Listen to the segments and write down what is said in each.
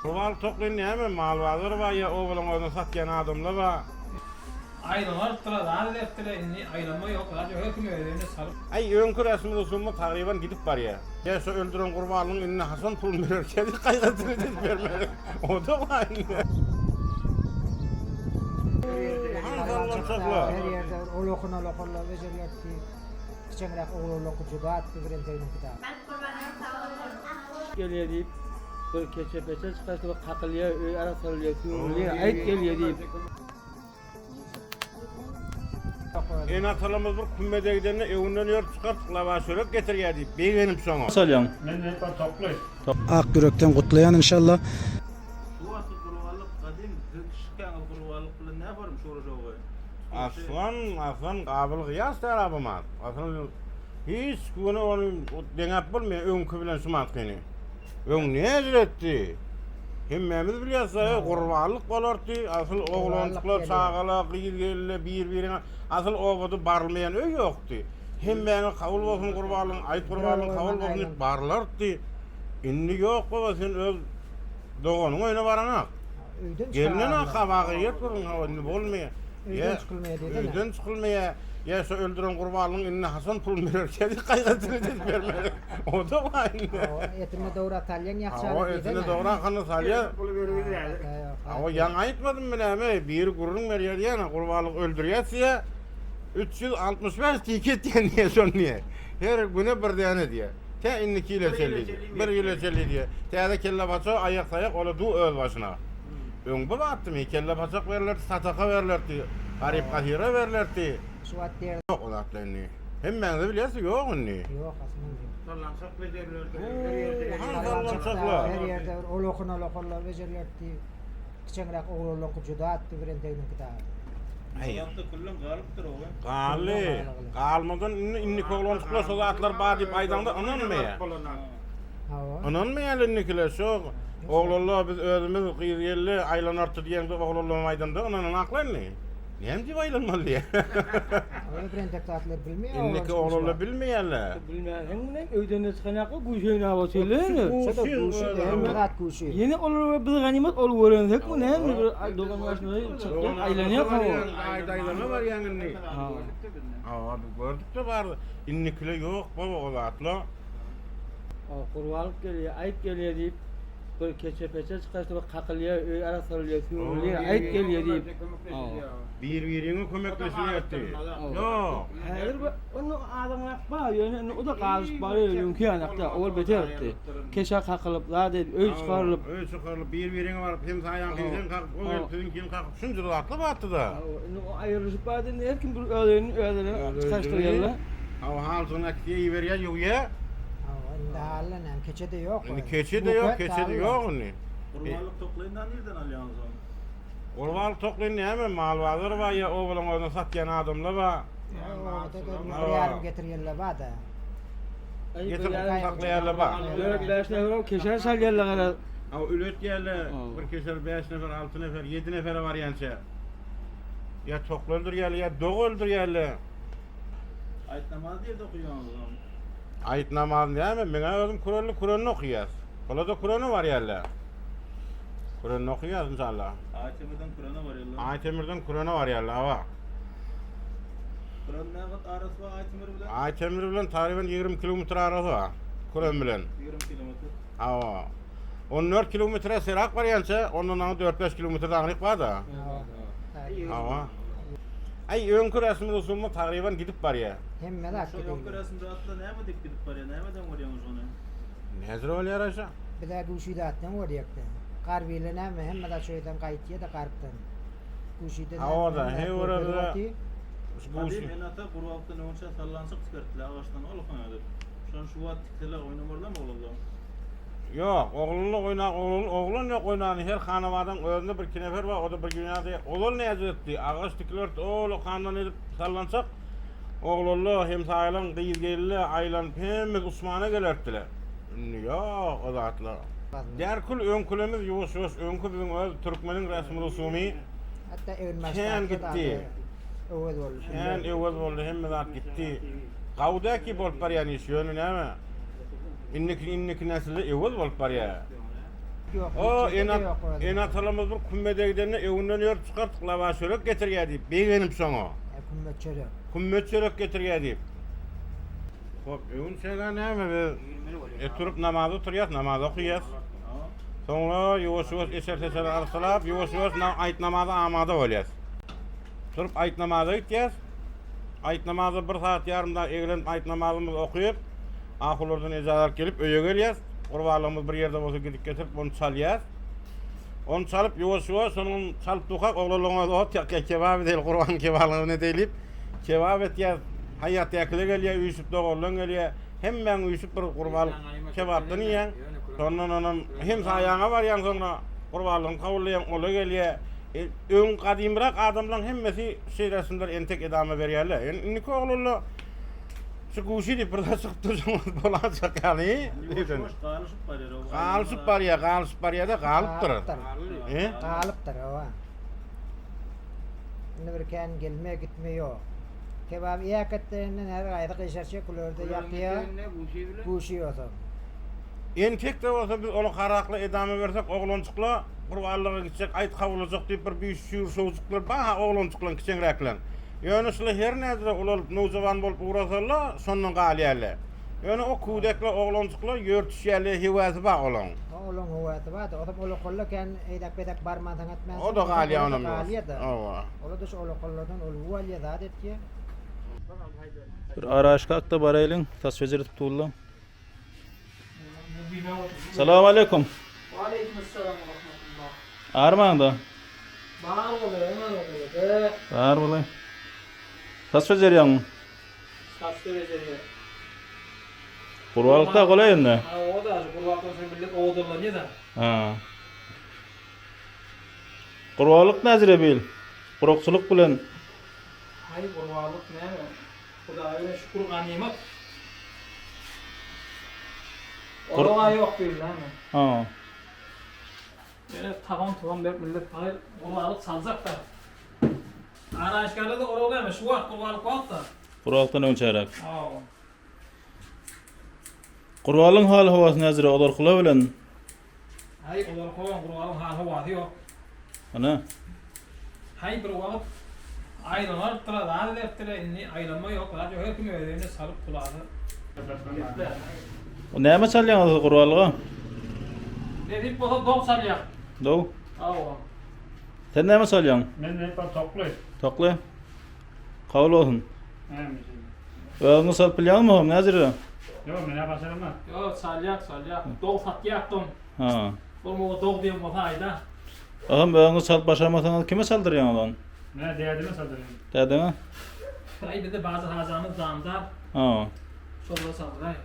Gurbanlyk toklyny näme mal bazary bar ýa obalaň özünde satýan adamlar bar. Aýlanypdylar zat edipdiler indi aýlanma ýok zat ýok her kim öz öýüne salyp. Aý öňki resmi rusumyz tagryban gidip barýa. Ýa şo öldüren gurbanlygyň indi haçan puluny bererkä diýip gaýgysyny edip bermeli. O-da bar indi. Han sallançakla. Her ýerde bir olokun-olokunlar bejerlerdi. Kiçeňräk oglanlaňky juda atdy bir enteginiňki dagy. Gelýär diýip, bir keçe-peçe çykarsa bir kakylýar, öý arassalýar, süwrülýär, aýt gelýär diýip. Ene-atalarymyz bir kümmede gidende öňünden örüp çykardyk, lawaş çörek getirýär diýip, begenip şoňa. Salýaň. Men wepa tokly. Ak ýürekden gutlaýan inşallah. Şu wagtky gurbanlyk gadym siz kiçikäňiz gurbanlyk bilen nähorm şury-şowy? Aslan, aslan gabyl gyýas däl abymaz. Aslan hiç güni ony deňäp bolmaýar öňki bilen şu matkyny. Öň näzir etdi? Hemmämiz bilýäs daýy, gurbanlyk bolardy. Asyl oglanjyklar, çagalar, gyz-gelinler bir-biriňe asyl obada barylmaýan öý ýokdy. Hemmäňe kabul bolsun gurbanlygyň, aýt gurbanlygyň kabul bolsun diýip barylardy. Indi ýok baba sen öz doganyň öýüne baraňak. Gelnen-ä habagy ýet gürrüň hawa indi bolmaýar. Öýden çykylmaýar diýsene. Öýden çykylmaýar. Ýa şo öldüren gurbanlygyň indi haçan puluny bererkä diýip gaýgysyny edip bermeli. O-da bar indi. Hawa, etini dograk salýaň ýahşy Hawa, etini dograk hany salýar. Puly bergili. Hawa, ýaňy aýtmadymmy näme, biri gürrüň berýär diýýän, gurbanlyk öldürýäs diýýär. 365 tike etýän diýýär şony diýýär. Her güne bir däne diýýär. Tä indiki ýyla çenli diýýär. Bir ýyla çenli diýýär. Täze kellepaça, aýak-saýak ola du öz başyna. Öň bu zatdymy? Kellepaçak berlerdi, sadaka berlerdi, garyp-gasyra berlerdi. Şu wagt ýer. Ýok o zatlar indi. Hemmäňiz bilýäs ýok indi. Ýok aslynda ýok. Sallançak bejerlerdi. Her ýerde. Han sallançaklar. Her ýerde bir olokun-olokunlar bejerlerdi. Kiçeňräk oglanlaňky juda atdy bir enteginiňki dagy. Aý. Wagtda külleň galypdyr oba. Galdy. Galmadan indi indiki oglanjyklar şo zatlar bar diýip aýdaňda ynanmaýar. Hawa. Ynanmaýarlar indikiler şo oglanlar biz özümiz gyz geldi aýlanardy diýeňde oglanlaram aýdanda ynananaklar indi. Näme diýip aýlanmaly diýýär. Olar bir entek zatlar bilmeýär. Indiki oglanlar bilmeýärler. Bilmänsiň bilen öýden-de çykanaklar güýç oýnap otyrlar. Şo-da güýçi, hemme zat güýçi. Ýene olar biz ganymat ol görensek mi näme bir dogan ýaşyna çykýar aýlanýar hawa. Aýda aýlana barýaň indi. Hawa biz gördük-de bar. Indikiler ýok baba o zatlar. Gurbanlyk gelýär, aýt gelýär diýip Bir keçe-peçe çykarsa bir kakylýar, öý arassalýar, süwrülýär, aýt gelýär diýip. Bir-biriňe kömekleşilýärdi. Ýok. Häzir bir onda azyňrak bar, ýöne indi o-da galyşyp barýar öňki ýanakda, owal beterdi. Keçe kakylyp, zat edip, öý çykarylyp. Öý çykarylyp, bir-biriňe baryp, hemsaýaňkyny sen kakyp, o gelip siziňkini kakyp, şunça zatlar bardy-da. Indi o aýrylyşyp bardy, indi her kim bir öz öýüni özüne çykaryşdyrýarlar. Hawa, halyçyny äkitýär, iberýär, ýuwýar. Hawa, indi haly näme, keçe-de ýok. Indi keçe-de ýok, keçe-de ýok indi. Gurbanlyk toklyny da nirden alýaňyz ony? Gurbanlyk toklyny näme, mal bazary bar, ýa obalaň özünde satýan adamlar bar. Obada-da bir ýarym getirýänler bar-da. Getirip saklaýanlar bar. Dört-bäş nefer bolup keşä salýarlar gara. Hawa, ületýärler. Bir keşel bäş nefer, alty nefer, ýedi nefere barýança. Ýa tokly öldürýärler, ýa dog öldürýärler. Aýt namazy nirde okaýaňyz oň? Aýt namazy näme? Meň-ä özüm kürenli kürende okaýas. Olar-da kürene barýarlar. Kürende okaýas inşallah. Aýtemirden kürene barýarlar. Aýtemirden kürene barýarlar, hawa. Küren nägat arasy bar Aýtemir bilen? Aýtemir bilen tagryban 20 kilometr arasy bar. Küren bilen. 20 kilometr. Hawa. 14 kilometre serak barýança, ondan aňy 4-5 kilometr daňryk bar-da. Hawa. Aý öňki resmi rusumda tagryban gidip barýa. Hemme zat Şo öňki resmi zatda näme dek gidip barýa? Nämeden görýäňiz şony? Näzir bolýar aşa? Bizä güýçli zatdan görýäkde. Garbile näme hemme zat şo ýerden gaýtýa-da garpdan. Güýçliden Hawa-da, he görä bize şu Gadym güýçli. ene-ata gurbalykdan öňçä sallançak tikerdiler agaçdan ol edip. Şony şu wagt tikseler oýnamarlarmy oglanlar? Ýok, oglanlar oýna, oglan, oglan ýok oýnany, her hanabadaň özünde bir iki nefer bar, o-da bir gün ýa-da ozal näce etdi, agaç tikilerdi, ol okandan edip sallançak, oglanlar, hemsaýalaň gyz-gelinler aýlanyp hemmesi uçmana gelerdiler. Indi ýok o zatlar. Derkül öňkülerimiz ýuwaş-ýuwaş öňki biziň öz türkmeniň resmi-rusumy Hatda eginbaş kän gitdi. Öwez boldy. Kän öwez boldy, hemme zat gitdi. Gawdäki bolup barýan iş, ýöne näme? Indiki indiki nesilde öwez bolup barýar. Ýok. O hiç ýerde-de ýok özüniň. ene-atalarymyz bir kümmede gidende öňünden örüp çykardyk lawaş çörek getirýär diýip, begenip şoňa. E, kümmet çörek. Kümmet çörek getirýär diýip. Hop, öňün çäge näme biz e, turup namaz oturýas, namaz okaýas. Soňra ýuwaş-ýuwaş eşer-seşer arassalap, ýuwaş-ýuwaş na, aýt namaza amada bolýas. Turup aýt namaza gitýäs. Aýt namaza bir saat ýarym da eglenip aýt namazymyzy okyp, ahulardan ejazat alyp gelip öýe gelýäs. Gurbanlygymyz bir ýerde bolsa gidip getirip ony çalýas. Ony çalyp ýuwaş-ýuwaş şonuň çalyp dukak oglanlaryň özi ot ýakýar kebap edeli gurban kebabyny edeýlip kebap etýäs. Haýýatdäkiler gelýär üýşüp doganlaň gelýär. Hemmäň üýşüp bir gurbanlyk kebapdan iýýäň. Şondan onam hem saýaňa barýaň soňra gurbanlygyňy kabullaýaň ola gelýär. E, öň gadymyrak adamlaň hemmesi şeýle resimler entek edama berýärler. Indi indiki oglanlar şu guşy diýip bir zat çykyp dursaň bolajak ýaly. Ýuwaş-ýuwaş galyşyp barýar. o Galyşyp barýar, galyşyp barýar-da galypdyr. Galypdyr. E? Galypdyr, hawa. Indi bir kän gelme gitme ýok. Kebap iýäketderinden her gaýry gyşarçak kulerde ýakýar. Guşy ýosa. Entek-de bolsa biz ony harakla edama bersek oglanjykla gurbanlyga gitjek, aýt kabulajak diýip bir büýş çüýr şowjuklar bar-ha oglanjyklaň kiçeňräkleň. Ýöne şular her nädire ulalyp nowjawan bolup ugrasala şondan galýarlar. Ýöne o küdekler oglanjyklar ýörtüşýärler höwäsi bar olaň. O olaň höwäsi bar-da, ozam olakolla kän eýdäk-beýdäk barmansaň etmänsoň, O-da galýar ola-da onam galýar-da. Hawa. Ola-da şu olakollardan ol alýar, zat etýär. Bir araşkak-da baraýlyň, saç bejertip durla. Salam aleýkum. Waleýkim essalam we rahmetullah. Armaňda. Bar bolaý, bar bolaý. Bar bolaý. Saç bejerýäňmi? Saç bejerýän. Gurbalykda golaý indi. Ha, o da gurbalykdan soň millet owadanlanýar da. Ha. Gurballyk näzire bil? Gurakçylyk bilen. Haý, gurballyk näme? Hudaýa şükür ganymat. Olar ýok bil näme? Ha. Ýöne tagam tugam berip millet paýy gurballyk saljak da. Ara işgärler de orak näme? Şu wagt gurballyk wagt da. Gurbalykdan öňçäräk. Ha. Gurballygyň haly howasy näzire ozalkylar bilen? Haý ozalky gurbalyň haly howasy ýok. Ana. Haý bir wagt aýlanypdyr, zat edipdir, indi aýlanma ýok, zat ýok, her kim öz öýüne salyp kulagy. O näme çalýaňyz gurballyga? Nesip bolsa dog çalýak. Dog? Hawa. Sen näme çalýaň? Men hep tokly. Tokly. Kabul bolsun. Amin. Özüňi salyp bilýäňmi hom näzire? Ýok, men başaramam. Ýok, çalýak, çalýak. Dog satýak dom. Ha. Bolmaga dog diýen bolsa aýda. Agam özüňiz çalyp başarmasaňyz kime çaldyrýaňyz ony? Men dädeme çaldyrýan. Dädeňe? Aý bizde bajy hajamyz damdar. Ha. Şolara çaldyraý.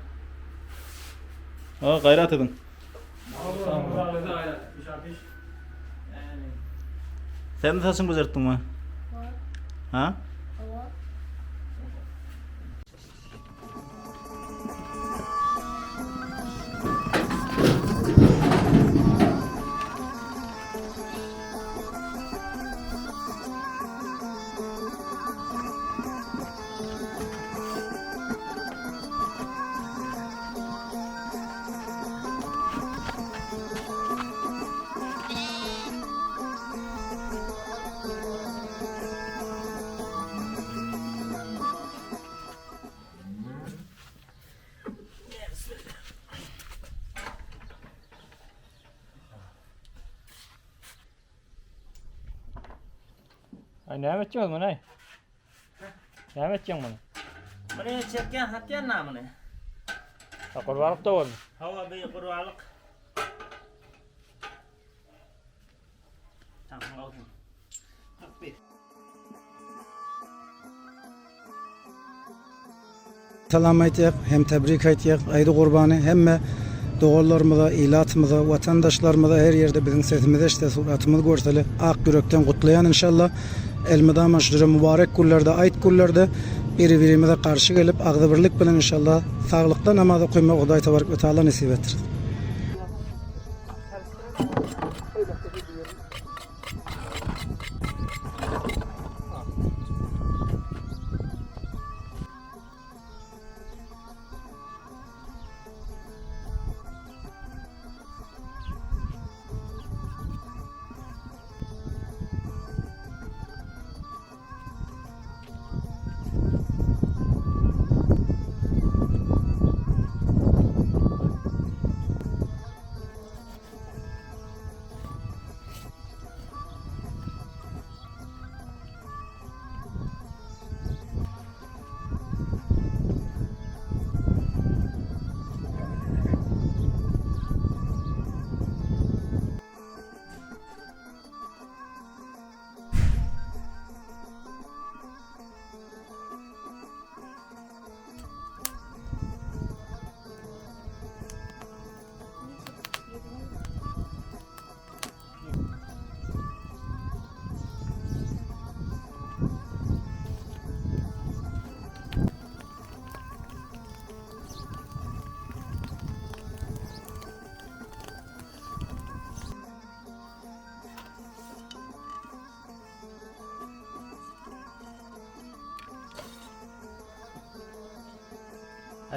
Ha, gaýrat ediň. Sen saçyňy bejertdiňmi? Ha? Ay näme etjek muny ay? Näme etjek muny? Muny çekýän satýan na muny. Ha gurbanlyk da bolmy? Hawa bir gurbanlyk. Tamam olsun. 41. Salam aýtýak, hem tebrik aýtýak. Aýdy Gurbany hemme doganlarymyza, ilatymyza, watandaşlarymyza her ýerde biziň sesimizi eşitse, suratymyzy görsele ak ýürekden gutlaýan inşallah. Elmydama şujra mübarek günlerde, aýt günlerde biri-birimize garşy gelip agzybirlik bilen inşallah saglykda namaz okymagy Hudaý tebarek we taala nesip etdirsin.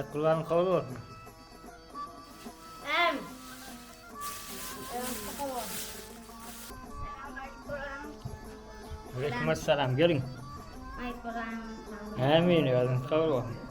Aýt gurbanyň kabul bolsun. Amin. Aleyküm assalam geliň. Aý Kur'an. Amin özüňiz kabul bolsun.